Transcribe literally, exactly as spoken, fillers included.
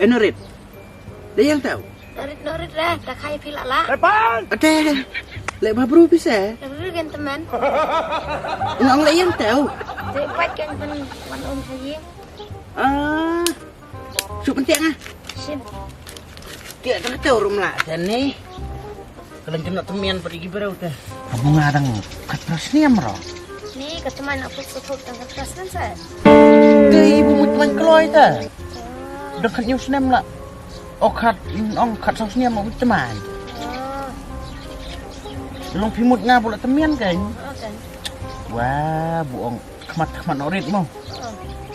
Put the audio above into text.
Norit. Leh ïa tau. Norit, norit re, ta khai phi la la. Ate. Leh ba bru phi se. Norit gen temen. Nong leh ïa tau. Te pat gen ten wan um sa ïing. Ah. Shu pyntiang ah. Shin. Tiak tang tau rum la tani. Kalen kena temian padi ki berau te. Kamu ngadang kat pras niam ro. Ni ka teman aku sukup tang kat pras nan sa. Te ibu mut teman keloi te. Dang kat nyus nem la. Oh kat ong kat saus niam aku teman. Long pimut nga bula temian kan. Wah bu ong khmat khmat norit mo.